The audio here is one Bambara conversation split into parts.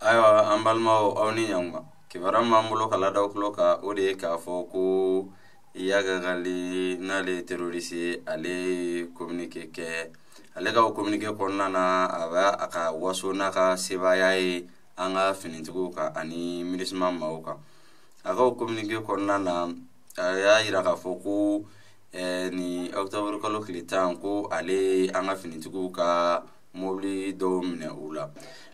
Ayiwa, an balimaw, aw ni ɲankuma. Kibaruya min b'an bolo ka ladaw tulo kan, o de ye k'a fɔ ko Iyad Ag Ghali, n'ale ye terroriste ye, ale ye communiqué kɛ. Ale ka o communiqué kɔnɔna na, a b'a a ka waso n'a ka sebaaya ye an ka finitigiw kan ani MINUSMA maaw kan. A ka o communiqué kɔnɔna na, a y'a yira k'a fɔ ko nin octobre kalo tile 10, ko ale ye an ka finitigiw ka mobili dɔw minɛ u la.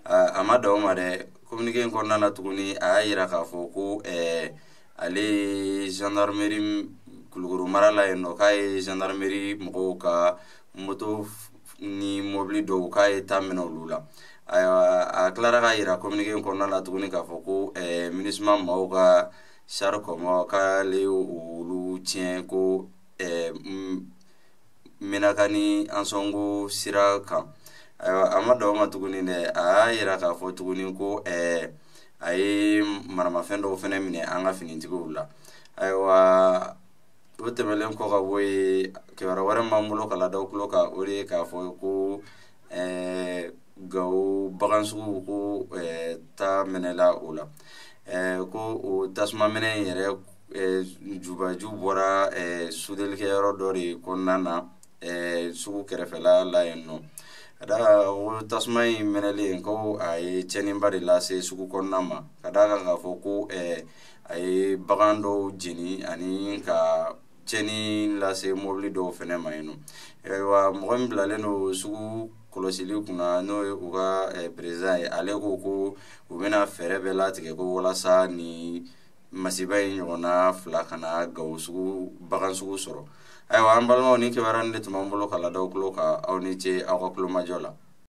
A ma dan o ma dɛ, communiqué in kɔnɔna na tuguni, a y'a yira k'a fɔ ko ale ye gendarmerie Kulukoro mara la yen nɔ, k'a ye gendarmerie mɔgɔw ka moto ni mobili dɔw, k'a ye taa minɛ olu la. Ayiwa, a tilara k'a yira communiqué in kɔnɔna na tuguni k'a fɔ ko MINUSMA maaw ka char combat, k'ale olu tiɲɛ ko Menaka ni Ansongo sira kan. Ayiwa, a ma dan o ma tuguni dɛ, a y'a yira k'a fɔ tuguni ko a ye maramafɛn dɔw fɛnɛ minɛ an ka finitigiw la. Ayiwa, o tɛmɛlen kɔ ka bɔ yen, kibaruya wɛrɛ min b'an bolo ka ladaw tulo kan, o de ye k'a fɔ ko Gawo bagansugu ko ta minɛla o la. Ko o tasuma minɛ in yɛrɛ jubaju bɔra sudelikɛyɔrɔ dɔ de kɔnɔna na, sugu kɛrɛfɛla la yen nɔ. Ka d'a kan ko tasuma in mɛnɛlen, ko a ye tiɲɛniba de lase sugu kɔnɔna ma, ka d'a kan k'a fɔ ko a ye bagan dɔw jeni ani ka tiɲɛni lase mobili dɔw fɛnɛ ma yen nɔ. Ayiwa, mɔgɔ min bilalen don sugu kɔlɔsili kunna, n'o ye u ka président ye, ale ko ko u bɛna fɛɛrɛ bɛɛ latigɛ ko walasa ni masiba in ɲɔgɔnna fila kana Gawo sugu bagan sugu sɔrɔ. Ayiwa, an balimaw, ni kibaruya nin de tun b'an bolo ka ladaw tulo kan. Aw ni ce aw ka tulomajɔ la.